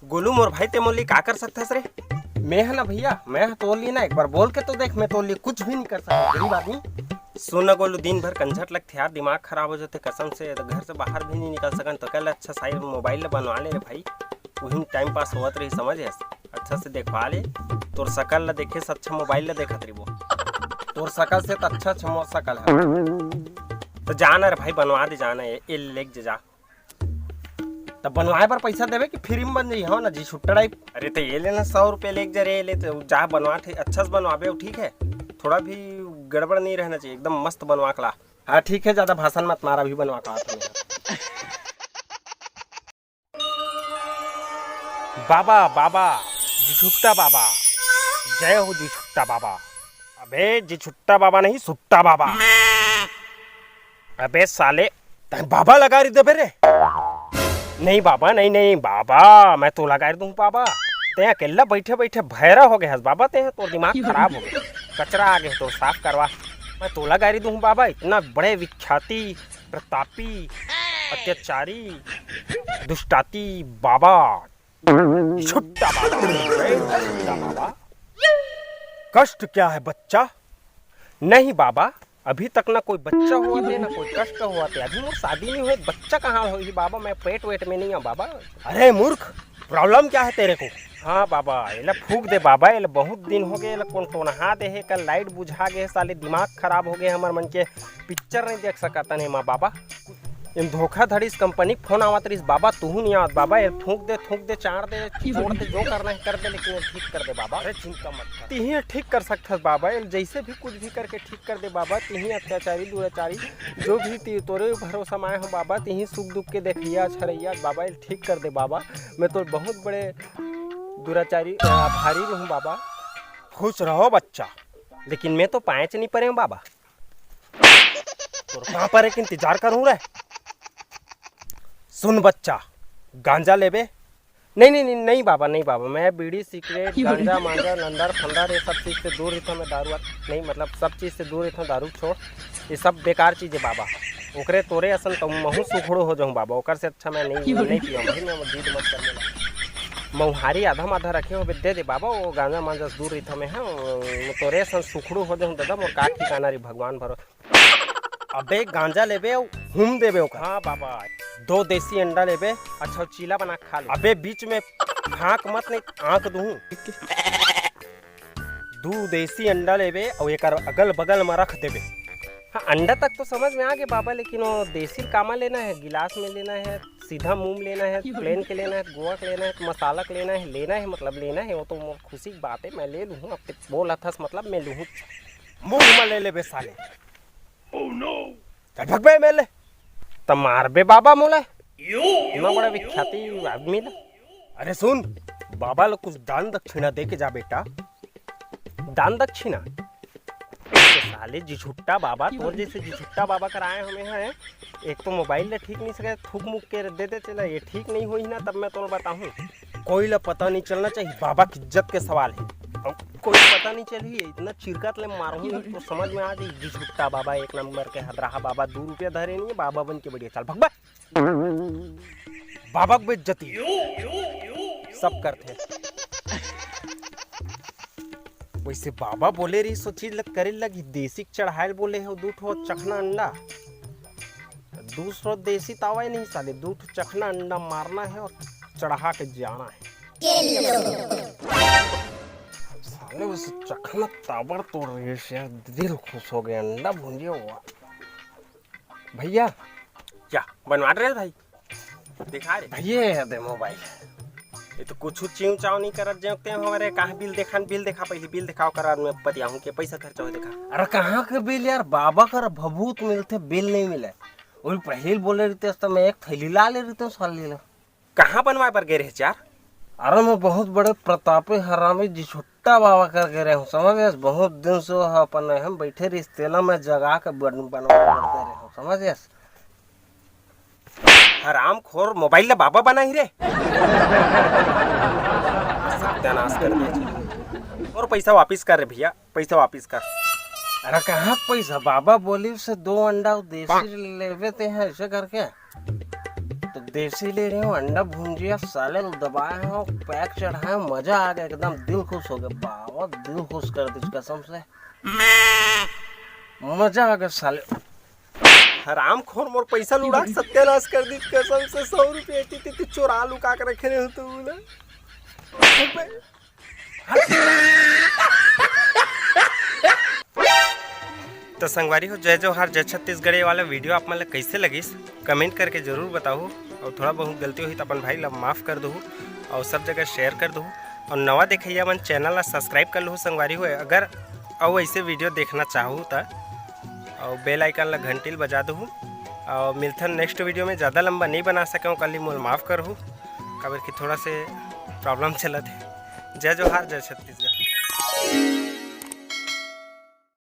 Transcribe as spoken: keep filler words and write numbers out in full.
गोलू मोर भाई, ते मोर लिए का कर सकथस रे? मैं ह ना भैया, मैं ह तोर लिए ना, एक बार बोल के तो देख, मैं तोर लिए कुछ भी नहीं कर सकता, गरीब आदमी। सुन ना गोलू, दिन भर कंझट लगथे यार, दिमाग खराब हो जाथे कसम से, तो घर से बाहर भी नहीं निकल सकन, तो कल अच्छा साइड मोबाइल ला बनवा ले रे भाई, उही टाइम पास होवत रही, समझ हस? अच्छा से देखवा ले, तोर सकल ला देखे से अच्छा मोबाइल ला देखत रहिबो। तोर सकल से तो अच्छा अच्छा मोर सकल है। तो जाना रे भाई, बनवा दे, जाना, ये, ये लेके जा। तब बनवाए बर पैसा देबे कि फ्री में बन जाई? हो ना जी छुट्टा टाइप। अरे तो ये लेना, सौ रुपये लेके जा रे, ले तो जा बनवा, ठीक, अच्छा से बनवाबे, ठीक है, थोड़ा भी गड़बड़ नहीं रहना चाहिए, एकदम मस्त बनवा के ला। हाँ ठीक है, ज्यादा भाषण मत मार, अभी बनवा के आत हूँ। बाबा, बाबा, जी छुट्टा बाबा, जय हो जी छुट्टा बाबा। अबे जी छुट्टा बाबा नहीं, सुट्टा बाबा। अबे साले, तैं बाबा ला गारी देबे रे? नहीं बाबा, नहीं, नहीं बाबा, मैं तोला गारी दूँ बाबा। तैं अकेला बैठे बैठे भैरा हो गए हस बाबा, तैं, तोर दिमाग खराब हो गए, कचरा आ गए, तो साफ करवा। मैं तोला गारी दूँ बाबा, इतना बड़े विख्याति, प्रतापी, अत्याचारी, दुष्टाती बाबा, छुट्टा बाबा, छुट्टा बाबा। कष्ट क्या है बच्चा? नहीं बाबा, अभी तक ना कोई बच्चा होवत हे, ना कोई कष्ट होवत हे। अभी मोर शादी नहीं होए, बच्चा कहाँ होही बाबा? मैं पेट वेट में नहीं हूँ बाबा। अरे मूर्ख, प्रॉब्लम क्या है तेरे को? हाँ बाबा, एला फूक दे बाबा, एला बहुत दिन हो गए, एला कोन टोनहा दे हे, कल लाइट बुझा गए, साले दिमाग खराब हो गए, हमर मन के पिक्चर नहीं देख सकत हन एमा बाबा। एम धोखाधड़ी से कंपनी के फोन आवत रहिस बाबा, तुहू नहीं आवत बाबा। एल फूंक दे, थूंक दे, चाड़ दे, छोड़ दे, जो करना है कर दे, लेकिन एल ठीक कर दे बाबा। अरे चिंता मत कर, तिही ठीक कर सकथस बाबा। एल जैसे भी कुछ भी करके ठीक कर दे बाबा। तिही अत्याचारी दुराचारी जो भी ती-, तोरे भरोसा में आए हो बाबा, तिही सुख दुख के देखिया छरैया बाबा, एल ठीक कर दे बाबा। मैं तो बहुत बड़े दुराचारी, आभारी रहूं बाबा। खुश रहो बच्चा। लेकिन मैं तो पाँच नहीं परे हूँ बाबा। तोर पाँव परे के इंतजार करूं रे। सुन बच्चा, गांजा लेबे? नहीं, नहीं, नहीं, नहीं बाबा, नहीं बाबा, मैं बीड़ी, सिगरेट, गांजा, मांजा, लंदर, फंदर, ये सब चीज से दूर रहता मैं। दारू वार-, नहीं, मतलब, सब चीज से दूर रहता, दारू छोड़, ये सब बेकार चीज है बाबा। ओकरे तोरे असन तो महू सुखड़ू हो जाऊं बाबा, ओकर से अच्छा मैं नहीं, नहीं पीऊं भाई, मैं जिद मत कर मेला। मौहारी आधा माधा रखे हो, दे दे बाबा, वो गांजा मांजा से दूर रहता मैं, हाँ, तोरे असन सुखड़ू हो जाऊं दादा, मोर का ठिकाना रे भगवान भरो। अबे गांजा लेबे अउ हूम देबे ओकर। हाँ बाबा। दो देसी अंडा लेबे, अच्छा चीला बना के खा ले। अबे बीच में हाँक मत, नहीं आँख दूँ। दू देसी अंडा लेबे अउ एकर अगल बगल में रख देबे। हाँ, अंडा तक तो समझ में आ गए बाबा, लेकिन वो देसी कामा लेना है, गिलास में लेना है, सीधा मुंह में लेना है, प्लेन के लेना है, गोवा के लेना है, मसाला के लेना है, लेना है, मतलब लेना है, वो तो मोर खुशी की बात है, मैं ले लूँ। अब ते बोल हथस, मतलब मैं लूँ। मुंह में ले लेबे साले। चल भग बे एम एल ए। त मारबे बाबा मोला। इतना बड़ा विख्याति आदमी ला। अरे सुन, बाबा ला कुछ दान दक्षिणा दे के जा बेटा। दान दक्षिणा? ये साले जिछुट्टा बाबा, तोर जैसे जिछुट्टा बाबा कर आए हमें हैं। एक तो मोबाइल ला ठीक नहीं सके, थूक मुक के दे दे चला, ये ठीक नहीं होही ना, तब मैं तोला बताहूँ। कोई ला पता नहीं चलना चाहिए, बाबा की इज्जत के सवाल है। कोई पता नहीं चली, इतना चिरकत ले मारूंगी तो समझ में आ जाए, जिछुट्टा बाबा एक नंबर के हदराहा बाबा, दू रुपया धरे नहीं है, बाबा बन के बढ़िया, चल भगबा। बाबा की बेइज्जती सब करते हैं। वैसे बाबा बोले रही, सो चीज लग करे लगी, देसी चढ़ायल बोले हो, दू ठो चखना अंडा, दूसरो देसी तावा ही नहीं साले, दू ठो चखना अंडा मारना है और चढ़ा के जाना है। साले उस चखना ताबड़ तोड़ रही है, दिल खुश हो गया, अंडा भुंजिया हुआ। भैया। क्या बनवा रहे भाई? दिखा रे। भैया, ये दे मोबाइल। ये तो कुछ चिंव चाव नहीं करत, जो ते हमारे कहाँ बिल देखा, बिल देखा, पहले बिल दिखाओ, कर बाद में पतियाहूँ के पैसा खर्चा हो देखा। अरे कहाँ के बिल यार, बाबा कर भभूत मिलते, बिल नहीं मिले। वही पहले बोले रहते तो मैं एक थैली ला ले रहते साले ला। कहाँ बनवाए बर गए रहे यार? अरे मैं बहुत बड़े प्रतापी हरामी जिछुट्टा बाबा कर गए रहे हूँ, समझ गए? बहुत दिन से वो अपन हम बैठे रही तेला मैं जगा के बन-, बनवाए बर गए रहे हूँ, समझ गए? हरामखोर मोबाइल ला बाबा बनाही रे। सत्यानाश कर दिया। और पैसा वापिस कर रे भैया, पैसा वापिस कर। अरे कहाँ पैसा? बाबा बोली से दो अंडा देसी लेवे ते हैं ऐसे करके। तो देसी ले रहे हो अंडा भुंजिया, साले ल दबाए हो, पैक चढ़ाए, मजा आ गया, एकदम दिल खुश हो गया बाबा, दिल खुश कर दीस कसम से, मजा आ गया साले। हरामखोर, मोर पैसा ल उड़ा के सत्यानाश कर दीस कसम से। सौ रुपये एती तेती चोरा लुका के रखे रहे हो तू बोला। तो संगवारी हो, जय जोहार, जय छत्तीसगढ़। ये वाला वीडियो आप मन ल कइसे लगिस, कमेंट करके जरूर बताहू। और थोड़ा बहुत गलती होही तो अपन भाई ला माफ़ कर दहू, और सब जगह शेयर कर दहू। और नवा देखइया मन, चैनल ला सब्सक्राइब कर लहू संगवारी हो, अगर अउ ऐसे वीडियो देखना चाहू त। और बेल आइकन ला घंटी ल बजा दहू। और मिलथन नेक्स्ट वीडियो में। ज़्यादा लंबा नहीं बना सके हूँ, काली मोल माफ़ करहू, काबर कि थोड़ा से प्रॉब्लम चलत है। जय जोहार, जय छत्तीसगढ़।